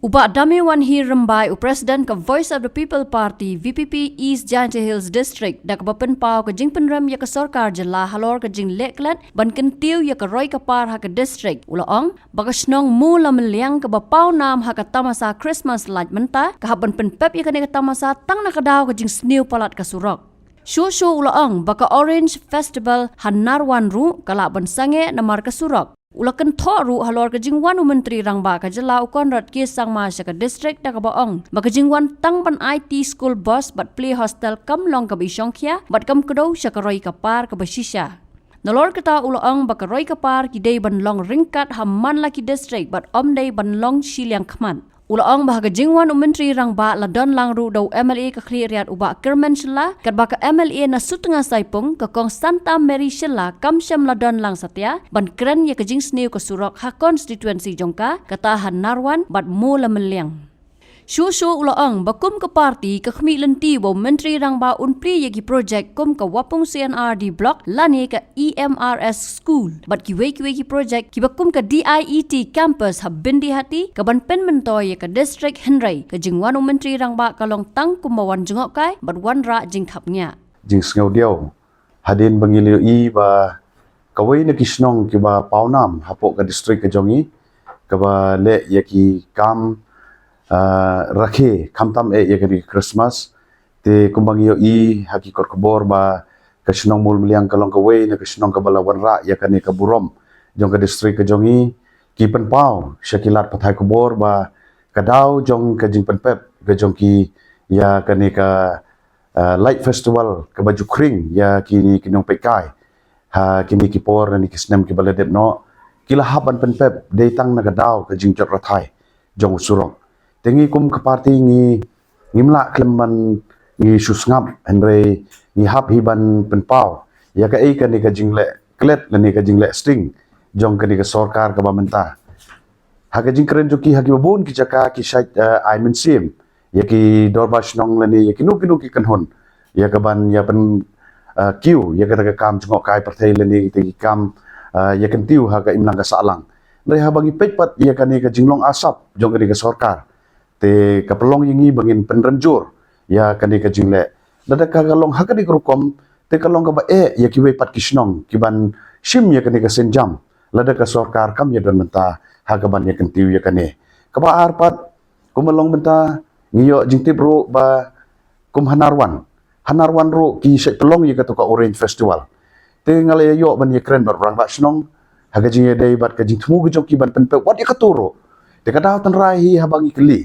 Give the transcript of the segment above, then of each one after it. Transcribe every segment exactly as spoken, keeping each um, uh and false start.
U Bah Dame Wanhir Rymbai, u President ka Voice of the People Party, V P P East Jaintia Hills District, da kaba pynpaw ka jingpynrem ïa ka sorkar jylla halor ka jingleh klet ban kyntiew ïa ka roi ka par ha ka district, u la ong ba ka shnong Mawlamyniang kaba paw nam ha ka tamasa Christmas light mynta, ka hap ban pynpep ïa kane ka tamasa tang na ka daw ka jingsniew palat ka surok. Shuh shuh u la ong ba ka Orange Festival ha Narwan ruh ka lah ban sangeh namar ka surok. U la kynthoh ruh halor ka jingwan u Myntri Rangbah ka jylla, u Conrad K Sangma, sha ka district, da kaba ong ba ka jingwan tang ban aiti school bus bad plie hostel kam long kaba i shongkhia bad kam kdew sha ka roi ka par kaba shisha. Nalor kata u la ong ba ka roi ka par ki dei ban long ryngkat ha man la ki district bad ym dei ban long shiliang khmat. U la ong ba ha ka jingwan u Myntri Rangbah la don lang ruh da u M L A ka Khliehriat, u Bah Kyrmen Shylla, katba ka M L A na Sutnga Saipung, ka Kong Santa Mary Shylla, kam shym la don lang satia ban kren ïa ka jingsniew ka surok ha constituency jong ka, kata ha Narwan bad Mawlamyniang. Shuh shuh u la ong ba kum ka party ka khmih lynti ba u Myntri Rangbah un plie ïa ki project kum ka Wapung C and R D Block lane ka E M R S School bad kiwei kiwei ki project kiba kum ka D I E T Campus ha Byndihati, ka ban pynmyntoi ïa ka district, hynrei ka jingwan u Myntri Rangbah ka long tang kum ba wan jngohkai bad wanrah jingthapniah. Jingsngewdiaw hadien ba ngi la ïohi ba kawei na ki shnong kiba paw nam hapoh ka district ka jong ngi, kaba leh ïa ki kam, ah, rakhe, khamtam eh ïa ka Christmas. Te kumba ngi ïohi ha ki kot khubor ba ka shnong Mawlamyniang ka long kawei na ka shnong kaba la wanrah ïa kane ka burom jong ka district ka jong ngi. Ki pynpaw sha ki lad pathai khubor ba ka daw jong ka jingpynpep ka jong ki ïa kane ka, ah, light festival kaba ju khring ïa kine ki nongpeitkai ha kine ki por lane ki snem kiba la dep noh, ki la hap ban pynpep dei tang na ka daw ka jingjot rathai jong u surok. Te ngi kum ka party ngi, ngim lah khlem ban ngi shu sngap, hynrei ngi hap hi ban pynpaw ïa kaei kane ka jingleh klet lane ka jingleh sting jong kane ka sorkar kaba mynta. Ha ka jingkren jong ki ha kiba bun ki jaka ki shait, eh, ai mynsiem ïa ki dorbar shnong lane ïa kino kino ki kynhun ïa ka ban ïa pyn, eh, kiew ïa kata ka kam jngohkai pyrthei lane kita ki kam, eh, ïa kyntiew ha ka imlang ka sahlang. Hynrei haba ngi peit pat ïa kane ka jinglong asap jong kane ka sorkar, te ka pynlong ïa ngi ba ngin pynrem jur ïa kane ka jingleh. Lada ka long ha kane ka rukom, te ka long kaba eh ïa kiwei pat ki shnong ki ban shim ïa kane ka sienjam lada ka sorkar kam ïa don mynta ha ka ban ïa kyntiew ïa kane. Kaba ar pat, kumba long mynta, ngi ïoh jingtip ruh ba kum ha Narwan, ha Narwan ruh ki shait pynlong ïa kato ka Orange Festival. Te nga la ïoh ban ïa kren bad u rangbah shnong ha ka jingïadei bad ka jingthmu ka jong ki ban pynpep wat ïa kato ruh. Te ka daw tynrai hi haba ngi kylli,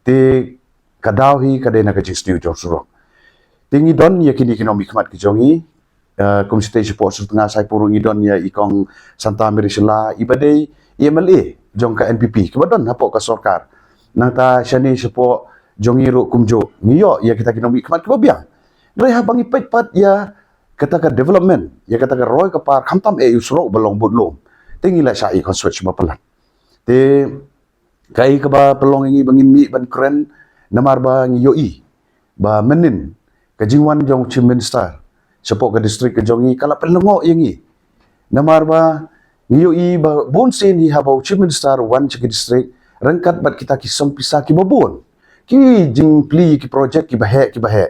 te ka daw hi ka dei na ka jingsniew jong surok. Te ngi don ïa kine ki nongmihkhmat ki jong ngi, eh, kum shatei shapoh Sutnga Saipung ruh ngi don ïa i Kong Santa Mary Shylla, iba dei i M L A jong ka N P P kiba don hapoh ka sorkar. Nangta shane shapoh jong ngi ruh kumjuh ngi ïoh ïa kita ki nongmihkhmat kiba biang. Hynrei haba ngi peit pat ïa kata ka development, ïa kata ka roi ka par, khamtam eh ïa u surok ba long bad lum, te ngi la shah ïa ka constituency ba palat. Te kaei kaba pynlong ïa ngi ba ngin mih ban kren, namar ba ngi ïohi ba mynnin ka jingwan jong u Chief Minister shapoh ka district ka jong ngi ka la pynlyngngoh ïa ngi. Namar ba ngi ïohi ba bun sien hi haba u Chief Minister u wan sha ki district ryngkat bad kita ki song pisa kiba bun, ki jingplie ki project kiba heh kiba heh.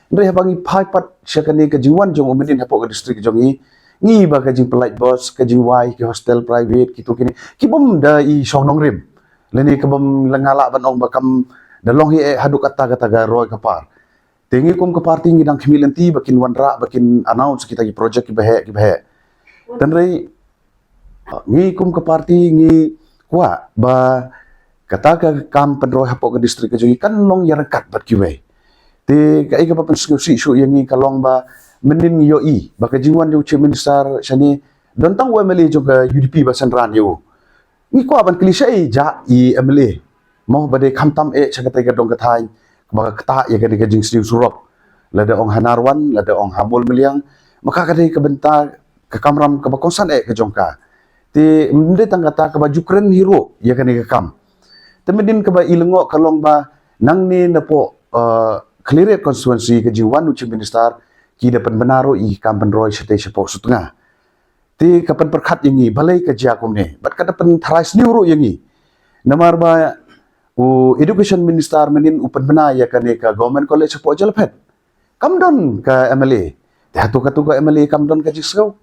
Hynrei haba ngi phai pat sha kane ka jingwan jong u mynnin hapoh ka district jong ngi, ngi ba ka jingpynlait bus, ka jingwai ki hostel private, kito kine ki bym da i shong nongrim lane ka bym la, nga lah ban ong ba kam da long hi eh haduh katta katta ka roi ka par. Te ngi kum ka party ngi dang khmih lynti ba kin wanrah, ba kin announce kita ki project kiba heh kiba heh. Hynrei ngi kum ka party ngi kwah ba kata ka kam pynroi hapoh ka district ka jong ngi kan long ïa ryngkat bad kiwei. Te kaei kaba pynsngewsih shuh ïa ngi ka long ba mynnin ngi ïohi ba ka jingwan jong u Chief Minister shane, don tang u M L A jong ka U D P ba synran ïa u. Ngi kwah ban kylli shaei jah i M L A mo ba dei khamtam eh sha katei ka dong ka thaiñ kaba ka ktah ïa ka dei ka jingsniew surok, lada ong ha Narwan, lada ong ha Mawlamyniang, ma ka ka dei ka bynta ka kamram kaba kongsan eh ka jong ka. Te ym dei tang kata, kaba ju kren hi ruh ïa kane ka kam. Te mynnin kaba i lyngngoh ka long ba nangne napoh, eh, Khliehriat constituency ka jingwan u Chief Minister ki da pynbna ruh ïa ki kam pynroi shatei shapoh Sutnga. Te ka pynpyrkhat ïa ngi balei ka jia kumne bad ka da pyntharai sniew ruh ïa ngi. Namar ba u Education Minister mynnin u pynbna ïa kane ka Government College hapoh Jaiñtia. Kam don ka M L A. Te hato katu ka M L A kam don ka jingsngew.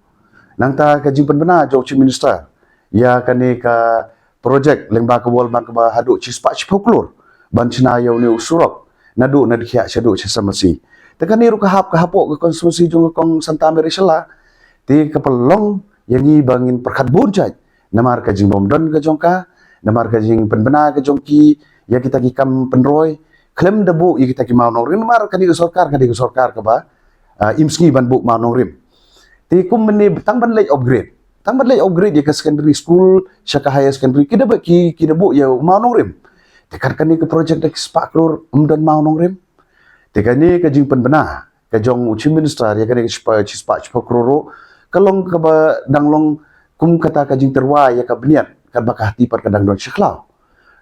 Nangta ka jingpynbna jong u Chief Minister ïa kane ka project lyngba ka World Bank kaba haduh shispah shiphew klur ban shna ïa une u surok naduh na Dkhiah shaduh sha Samasi. Te kane ruh ka hap ka hapoh ka constituency jong ka Kong Santa Mary Shylla. Te ka pynlong ïa ngi ba ngin pyrkhat bun jait namar ka jingbym don ka jong ka, namar ka jingpynbna ka jong ki ïa kita ki kam pynroi, khlem da buh ïa kita ki mawnongrim, namar kane ka sorkar, kane ka sorkar kaba, ah, im sngi ban buh mawnongrim. Te kum mynne tang ban leit upgrade, tang ban leit upgrade ïa ka secondary school sha ka higher secondary, ki da buh, ki, ki da buh ïa mawnongrim. Te kat kane ka project da ki spah klur ym don mawnongrim. Te kane ka jingpynbna ka jong u Chief Minister ïa kane ka shispah, shispah shiphew klur ruh ka long kaba dang long kum kata ka jingtyrwa ïa ka bniat katba ka hati pat ka dang don sha khlaw.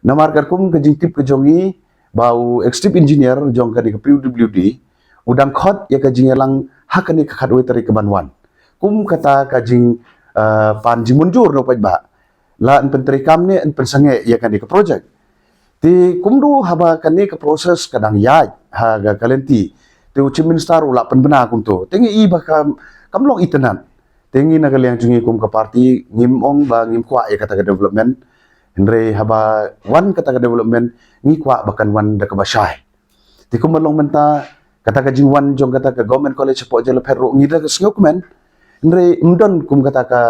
Namar katkum ka jingtip ka jong ngi ba u executive engineer jong kane ka P W D u dang khot ïa ka jingïalang ha kane ka khatwei tarik kaban wan. Kum kata ka jing, eh, pan jingmynjur na u paidbah. La yn pyntreikam ne yn pynsangeh ïa kane ka project. Te kumno haba kane ka process ka dang ïaid ha ka, ka lynti. Te u Chief Minister u la pynbna kumto. Te ngi i ba kam, kam long itynnad. Te ngi na ka liang jong ngi kum ka party ngim ong ba ngim kwah ïa kata ka development. Hynrei haba wan kata ka development ngi kwah ba kan wan da kaba shai. Te kumba long mynta kata ka jingwan jong kata ka Government College hapoh Jaiñtia ruh ngi da ka sngewkmen. Hynrei ym don kum kata ka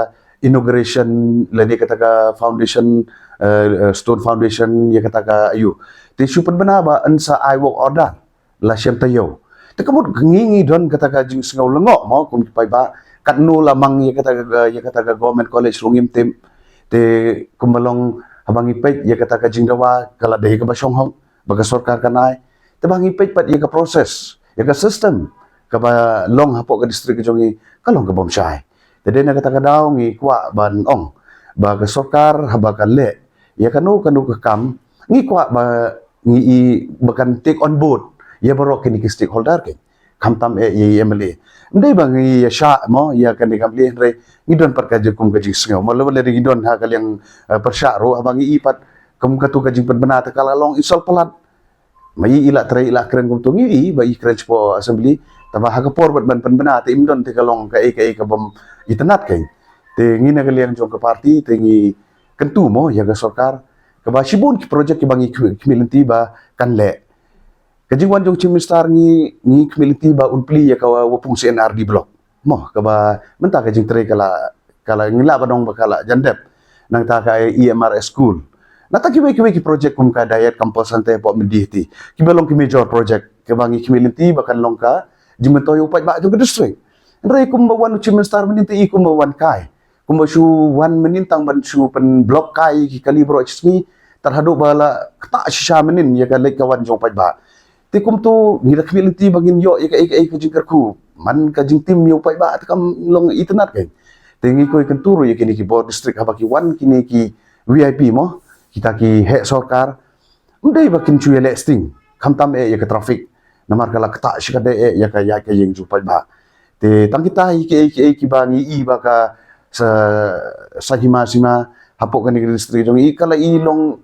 inauguration lane kata ka foundation, eh, eh, stone foundation ïa kata ka aïu. Te shu pynbna ba yn sa ai work order la shem taïew. Te ka mut ngi ngi don kata ka jingsngew lyngngoh mo kum ki paidbah katno la mang ïa kata ka, ïa kata ka Government College ruh ngim tip. Te kumba long haba ngi peit ïa kata ka jingdawa ka la dei kaba shong hok ba ka sorkar kan ai. Te ba ngi peit pat ïa ka process, ïa ka system kaba long hapoh ka district ka jong ngi ka long kabym shai. Te dei na kata ka daw ngi kwah ban ong ba ka sorkar haba ka leh ïa kano kano ka kam ngi kwah ba ngi i ba kan take on board ïa baroh kine ki stakeholder ki. Khamtam eh ïa i M L A. Ym dei ba ngi ïa shah mo ïa kane ka M L A hynrei ngi don pat ka jingkum ka jingsngew. Mo lada ngi don ha ka liang, eh, pyrshah ruh haba ngi i pat kum katu ka jingpynbna te ka la long i sol palat. Ma i i la trei i la kren kumto ngi i ba i kren shapoh assembly. Tangba ha ka por bad ban pynbna te im don te ka long kaei kaei kabym itynnad kein. Te ngi na ka liang jong ka party te ngi kyntu mo ïa ka sorkar kaba shibun ki project kiba ngi khmih, khmih lynti ba kan leh. Ka jingwan jong u Chief Minister ngi, ngi khmih lynti ba un plie ïa ka Wapung C and R D block. Mo kaba mynta ka jingtrei ka la, ka la ngi lah ban ong ba ka la jan dep. Nangta ka E M R S school. Nangta kiwei kiwei ki project kum ka Diet Campus hangtei hapoh Myndieh te kiba long ki major project kaba ngi khmih lynti ba kan long ka jingmyntoi ïa u paidbah jong ka district. Hynrei kumba wan u Chief Minister mynnin te i kumba wan kai. Kumba shu wan mynnin tang ban shu pynblock kai ki kali baroh shi sngi. Tar haduh ba la ktah shisha mynnin ïa ka leit ka wan jong u paidbah. Te kumto ngi da khmih lynti ba ngin ïoh ïa kaei kaei ka jingkyrkhu. Man ka jingtim ïa u paidbah te kam long itynnad kein. Te ngi koi kyntu ruh ïa kine ki bor district haba ki wan kine ki V I P mo. Kita ki heh sorkar. Ym dei ba kin shu ïaleh sting. Khamtam eh ïa ka traffic. Namar ka la ktah shikatdei eh ïa ka ïaid ka ïeng jong u paidbah. Te tang kita hi kiei kiei kiba ngi i ba ka sa, sa hima sima hapoh kane ka district jong ngi ka la i long,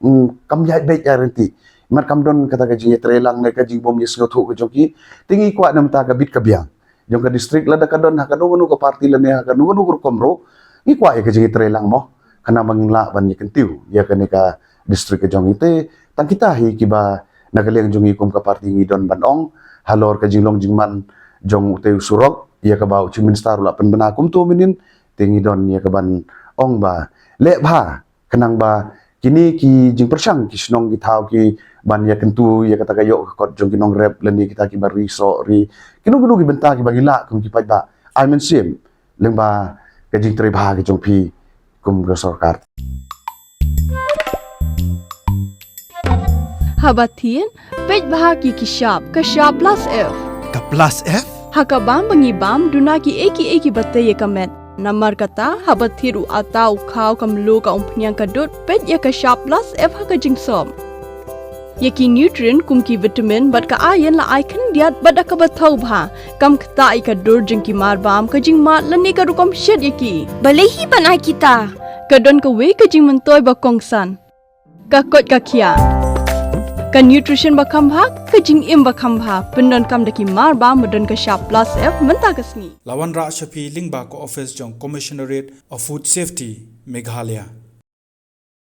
mm, kam ïaid beit ïa ryntih. Mat kam don kata ka jingïatreilang ne ka jingbym ïasngewthuh ka jong ki. Te ngi kwah na mynta ka bit ka biang jong ka district lada ka don ha kano kano ka party lane ha kano kano ka rukom ruh. Ngi kwah ïa ka jingïatreilang mo. Khnang ba ngin lah ban ïakyntiew ïa kane ka district ka jong ngi te tang kita hi kiba na ka liang jong ngi kum ka party ngi don ban ong halor ka jinglong jingman jong utei u surok ïa kaba u Chief Minister u la pynbna kumto mynnin te ngi don ïa kaban ong ba leh bha khnang ba kine ki jingpyrshang ki shnong ki thaw ki ban ïakyntu ïa kata ka ïoh ka kot jong ki nongrep lane kita kiba ri soh ri kino kino ki bynta kiba ngi lah kum ki paidbah. Ai mynsiem lyngba ka jingtrei bha ka jong phi kum ka sorkar. Haba thied, peit bha ki ki shap, ka shap plus F. Ka plus F? Ha ka bam ba ngi bam, duna kiei kiei kiba tei ïa ka met. Namar kata, haba thied u atta u khaw ka mluh ka umphniang ka dud, peit ïa ka shap plus F ha ka jingsop. Ïa ki nutrient kum ki vitamin bad ka iron la ai khyndiat bad da kaba thaw bha. Kam ktah ïa ka dur jong ki mar bam ka jingmad lane ka rukom shet ïa ki. Balei hi ban ai kita? Ka don kawei ka jingmyntoi ba kongsan. Ka koit ka khiah. Ka nutrition ba kham bha, ka jingim ba kham bha, pyndonkam da ki mar ba, ba don ka shap plus F mynta ka sngi. La wanrah sha phi lyngba ka office jong Commissionerate of Food Safety, Meghalaya.